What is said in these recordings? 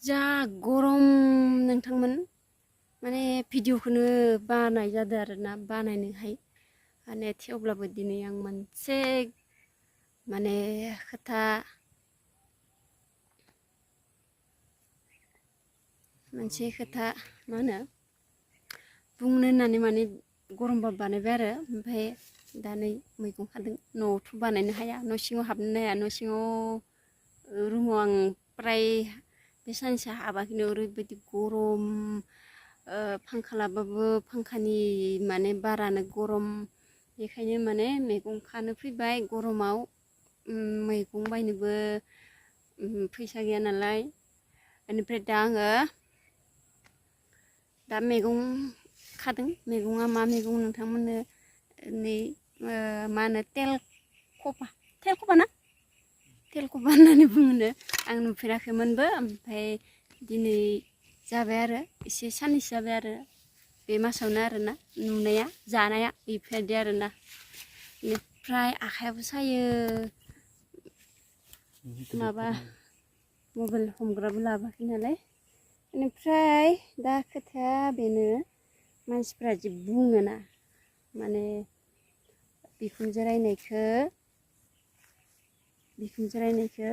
जा गरम नोंथांमोन माने भिडिअखौनो बानाय जादों आरोना बानायनोहाय माने थेवब्लाबो दिनै आं माने मोनसे खोथा मा होनो बुंनो होननानै माने गरमबा बानायबाय आरो ओमफ्राय दा नै मैगं खादों न'आवथ' बानायनो हाया न' सिङाव हाबनो हाया न' सिङाव रुमाव आं प्राय बे सानसे हाबाखैनो ओरैबायदि गरम फांखा लाबाबो फांखानि माने बारानो गरम बेखायनो माने मैगं खानो फैबाय गरमाव मैगं बायनोबो फैसा गैया नालाय बेनिफ्राय दा आङो दा मैगं खादों मैगङा मा मैगं नोंथांमोननो नै मा होनो तेलख'फा ना तेलख'फा होननानै बुङोनो आं नुफेराखैमोनबो ओमफ्राय दिनै जाबाय आरो एसे साननैसो जाबाय आरो बे मासावनो आरोना नुनाया जानाया बेफोरबायदि आरोना बेनिफ्राय आखायाबो सायो माबा मबाइल हमग्राबो लाबोआखै नालाय बेनिफ्राय दा खोथाया बेनो मानसिफ्रा जि बुङोना माने बिखुनजो रायनायखौ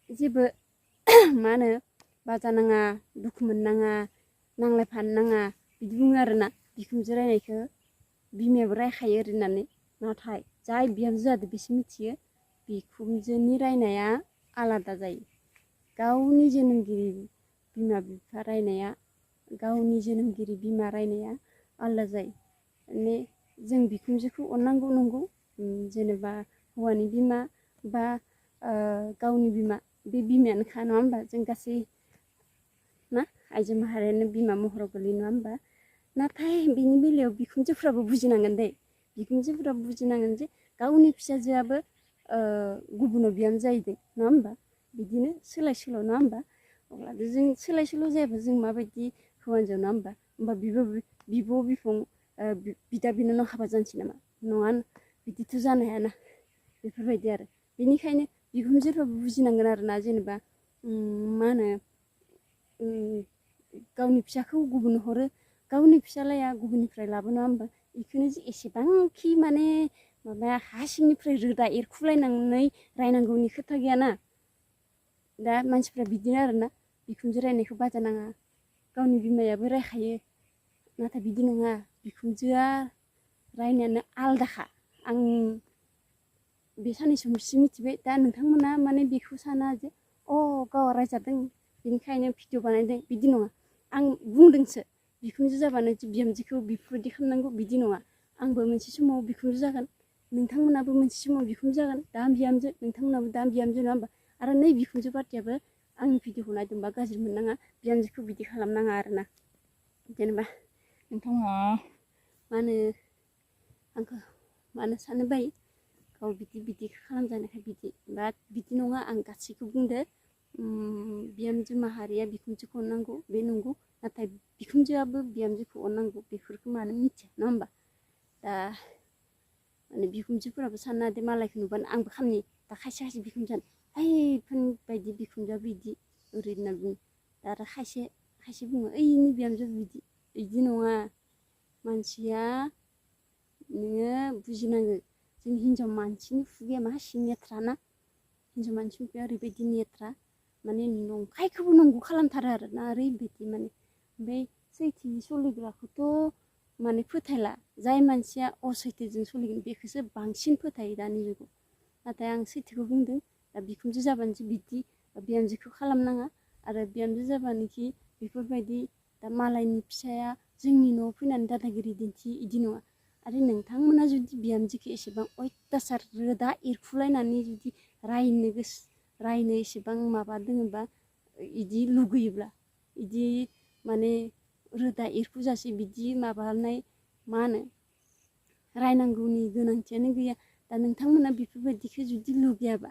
जेबो मा होनो बाजा नाङा दुखु मोननाङा नांलायफानो नाङा बिदि बुङो आरोना बिखुनजो रायनायखौ बिमायाबो रायखायो ओरै होननानै नाथाय जाय बिहामजो जादों बिसो मिथियो बिखुनजोनि रायनाया आलादा जायो गावनि जोनोमगिरि बिमा बिफा रायनाया गावनि जोनोमगिरि बिमा रायनाया आलादा जायो माने जों बिखुनजोखौ अननांगौ नंगौ जेनेबा हौवानि बिमा बा गावनि बिमा बे बिमायानोखा नङा होमबा जों गासै ना आइजो माहारियानो बिमा महराव गोलैयो नङा होमबा नाथाय बिनि बेलायाव बिखुनजोफ्राबो बुजिनांगोन दै बिखुनजोफ्राबो बुजिनांगोन जे गावनि फिसाजोआबो गुबुनाव बिहामजो जाहैदों नङा होमबा बिदिनो सोलाय सोल' नङा होमबा अब्ला जों सोलाय सोल' जायाबा जों माबायदि हौवा हिनजाव नङा होमबा बिब' बिफं बिदा बिनानाव हाबा जानोसै नामा नङा बिदिथ' जानो हायाना बेफोरबायदि आरो बेनिखायनो बिखुनजोफ्राबो बुजिनांगोन आरोना जेनेबा मा होनो गावनि फिसाखौ गुबुननो हरो गावनि फिसालाया गुबुननिफ्राय लाबो नङा होमबा बेखौनो एसेबांखि माने माबा हा सिंनिफ्राय रोदा एरखुलायनानै रायनांगौनि खोथा गैयाना दा मानसिफ्रा बिदिनो आरोना बिखुनजो रायनायखौ बाजा नाङा गावनि बिमायाबो रायखायो नाथाय बिदि नङा बिखुनजोआ रायनायानो आलदाखा आं बे साननैसो मिथिबाय दा नोंथांमोना माने बेखौ साना जे गावहा रायजादों बेनिखायनो भिडिअ बानायदों बिदि नङा आं बुंदोंसो बिखुनजो जाबानो बिहामजोखौ बेफोरबायदि खालामनांगौ बिदि नङा आंबो मोनसे समाव बिखुनजो जागोन नोंथांमोनाबो मोनसे समाव बिखुनजो जागोन दा बिहामजो नोंथांमोनाबो दा बिहामजो नङा होमबा आरो नै बिखुनजो पार्टियाबो आंनि भिडिअखौ नायदोंबा गाज्रि मोननाङा बिहामजोखौ बिदि खालामनाङा आरोना जेनेबा नोंथांहा मा होनो आंखौ मानो सानो बायो गाव बिदि खालामजानायखाय बिदि नङा आं गासैखौ बुंदो बिहामजो माहारिया बिखुनजोखौ अननांगौ बे नंगौ नाथाय बिखुनजोआबो बिहामजोखौ अननांगौ बेफोरखौ मानो मिथिया नङा होमबा दा माने बिखुनजोफोराबो सानना दे मालायखौ नुबानो आंबो खालामनि दा खायसे बिखुनजोआनो ओइफोरबायदि बिखुनजोआ बिदि ओरै होनना बुङो दा आरो खायसे बुङो ओइनि बिहामजोआ बिदि नङा मानसिया नोङो बुजिनांगो जों हिनजाव मानसिनि खुगाया मासि नेथ्राना हिनजाव मानसिनि खुगाया ओरैबायदि नेथ्रा माने नंखायखौबो नंगौ खालामथारो आरोना ओरैबायदि माने ओमफ्राय सैथोयै सोलिग्राखौथ' माने फोथायला जाय मानसिया असैथोजों सोलिगोन बेखौसो बांसिन फोथायो दानि जुगाव नाथाय आं सैथोखौ बुंदों दा बिखुनजो जाबानोसो बिदि बिहामजोखौ खालामनाङा आरो बिहामजो जाबानोखि बेफोरबायदि दा मालायनि फिसाया जोंनि न'आव फैनानै दादागिरि दिन्थियो इदि नङा आरो नोंथांमोना जुदि बिहामजोखौ एसेबां अयथासार रोदा एरखुलायनानै जुदि रायनो एसेबां माबा दोङोबा इदि लुगैयोब्ला इदि माने रोदा एरखुजासे बिदि माबानाय मा होनो रायनांगौनि गोनांथियानो गैया दा नोंथांमोना बेफोरबायदिखौ जुदि लुगैयाबा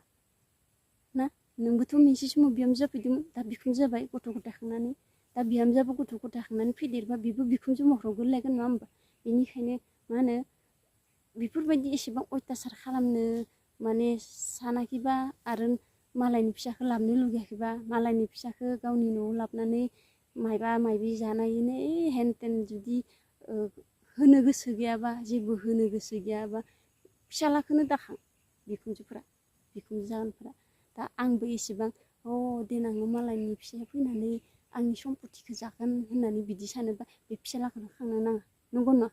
ना नोंबोथ' मोनसे समाव बिहामजो जाफैदोंमोन दा बिखुनजो जाबाय गथ' गथाय खांनानै दा बिहामजोआबो गथ' गथाय खांनानै फेदेरबा बेबो बिखुनजो महराव गोलैलायगोन नङा होमबा बेनिखायनो मा होनो बेफोरबायदि एसेबां अयथासार खालामनो माने सानाखैबा आरो मालायनि फिसाखौ लाबनो लुगैयाखैबा मालायनि फिसाखौ गावनि न'आव लाबनानै मायबा मायबि जानायनो हेन तेन जुदि होनो गोसो गैयाबा जेबो होनो गोसो गैयाबा फिसालाखौनो दाखां बिखुनजोफोरा बिखुनजो जागोनफोरा दा आंबो एसेबां देनां मालायनि फिसाया फैनानै आंनि सम्पतिखौ जागोन होननानै बिदि सानोबा बे फिसालाखौनो खांनो नाङा नंगौ ना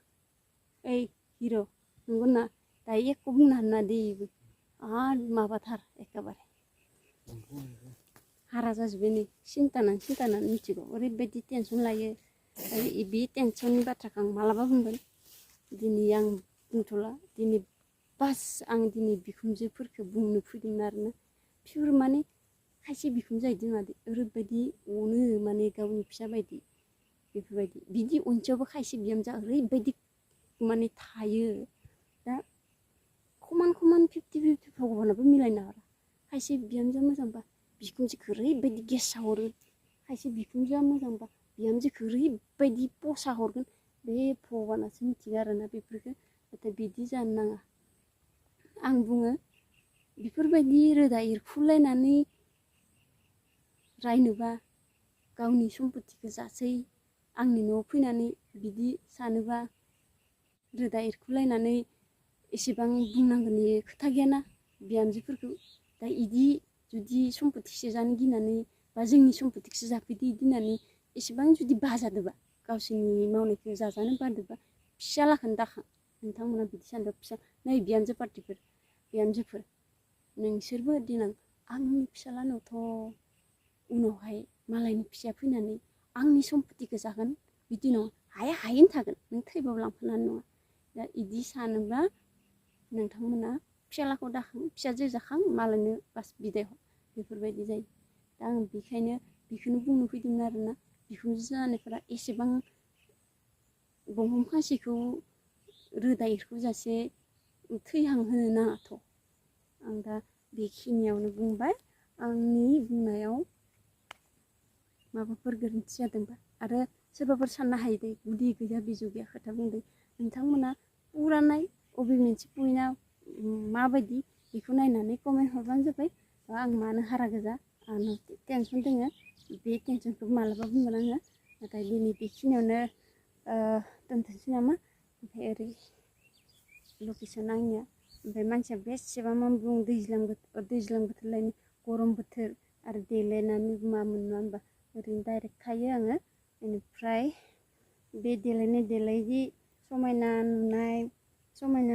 ओइ हिर' नंगौ ना दा एख' बुंनो हाना दे इबो आर माबाथार एखेबारे हारा जाजोब्बाय नै सिन्थानानै मिथिगौ ओरैबायदि टेनसन लायो बे टेनसननि बाथ्राखौ आं मालाबा बुंगोन दिनै आं बुंथ'ला दिनै बास आं दिनै बिखुनजोफोरखौ बुंनो फैदोंमोन आरोना पियर माने खायसे बिखुनजो जाहैदों मादे ओरैबायदि अनो माने गावनि फिसा बायदि बेफोरबायदि बिदि अनसेयावबो खायसे बिहामजोआ ओरैबायदि माने थायो दा खमान 50-50 भगबानाबो मिलायनो हाला खायसे बिहामजोआ मोजांबा बिखुनजोखौ ओरैबायदि गेसा हरो खायसे बिखुनजोआ मोजांबा बिहामजोखौ ओरैबायदि पसा हरगोन बे भगबानासो मिथिगो आरोना बेफोरखौ नाथाय बिदि जानो नाङा आं बुङो बेफोरबायदि रोदा एरखुलायनानै रायनोबा गावनि सम्पतिखौ जासै आंनि न'आव फैनानै बिदि सानोबा रोदा एरखुलायनानै एसेबां बुंनांगौनि खोथा गैयाना बिहामजोफोरखौ दा इदि जुदि सम्पतिसो जानो गिनानै बा जोंनि सम्पतिखौसो जाफैदो इदि होननानै एसेबां जुदि बाजादोबा गावसोरनि मावनायखौ जाजानो बादोबा फिसालाखौनो दाखां नोंथांमोना बिदि सानदों फिसा नै बिहामजो पार्टिफोर बिहामजोफोर नोंसोरबो देनां आंनि फिसालानावथ' उनावहाय मालायनि फिसाया फैनानै आंनि सम्पतिखौ जागोन बिदि नङा हायैनो थागोन नों थैबाबो लांफानो हानाय नङा दा इदि सानोब्ला नोंथांमोना फिसालाखौ दाखां फिसाजो जाखां मालायनो बास बिदाय हर बेफोरबायदि जायो दा आं बेखायनो बेखौनो बुंनो फैदोंमोन आरोना बिखुनजो जानायफोरा एसेबां दंफां फांसेखौ रोदा एरखुजासे थैहांहोनो नाङाथ' आं दा बेखिनियावनो बुंबाय आंनि बुंनायाव माबाफोर गोरोन्थि जादोंबा आरो सोरबाफोर साननो हायो दे गुदि गैया बिजौ गैया खोथा बुंदों नोंथांमोना पुरा नाय अबे मोनसे पइन्टआ माबायदि बेखौ नायनानै कमेन्ट हरबानो जाबाय आं मानो हारा गोजा आंनाव टेनसन दोङो बे टेनसनखौ मालाबा बुंगोन आङो नाथाय दिनै बेखिनियावनो दोनथ'नोसै नामा ओमफ्राय ओरै लकेसन आंनिया ओमफ्राय मानसिया बेसेबां मा बुङो दैज्लां बोथोरलायनो गरम बोथोर आरो देलायनानै मा मोनना होनबा ओरैनो डाइरेक्ट थायो आङो बेनिफ्राय बे देलायजि समायना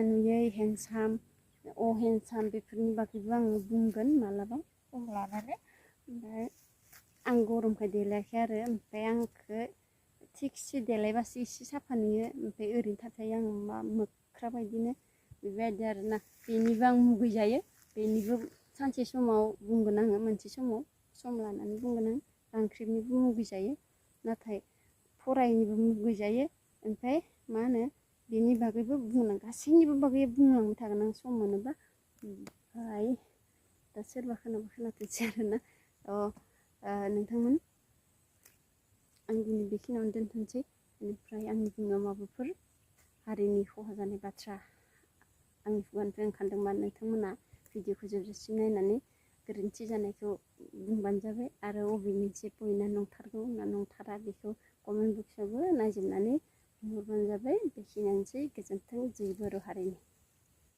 नुयै हेन्डसाम हेन्डसाम बेफोरनि बागैबो आङो बुंगोन मालाबा सम लानानै ओमफ्राय आं गरमखाय देलायाखै आरो ओमफ्राय आंखौ थिगसे देलायबासो एसे साफा नुयो ओमफ्राय ओरैनो थाथाय आं मा मोख्रा बायदिनो बेबायदि आरोना बेनिबो आं मुगैजायो बेनिबो सानसे समाव बुंगोन आङो मोनसे समाव सम लानानै बुंगोन आं ओंख्रिनिबो मुगैजायो नाथाय फरायनिबो मुगैजायो ओमफ्राय मा होनो बेनि बागैबो गासैनिबो बागै बुंलांबाय थागोन आं सम मोनोबा ओमफ्राय दा सोरबा खोनाथोंसै आरोना नोंथांमोन आं दिनै बेखिनियावनो दोनथ'नोसै बेनिफ्राय आंनि बुंनायाव माबाफोर हारिनि खहा जानाय बाथ्रा आंनि खुगानिफ्राय ओंखारदोंबा नोंथांमोना भिडिअखौ जोबजासिम नायनानै गोरोन्थि जानायखौ बुंबानो जाबाय आरो अबे मोनसे पइन्टआ नंथारगौ ना नंथारा बेखौ कमेन्ट बक्सआवबो नायजोबनानै बुंहरबानो जाबाय बेखिनियानोसै गोजोन्थों जै बर' हारिनि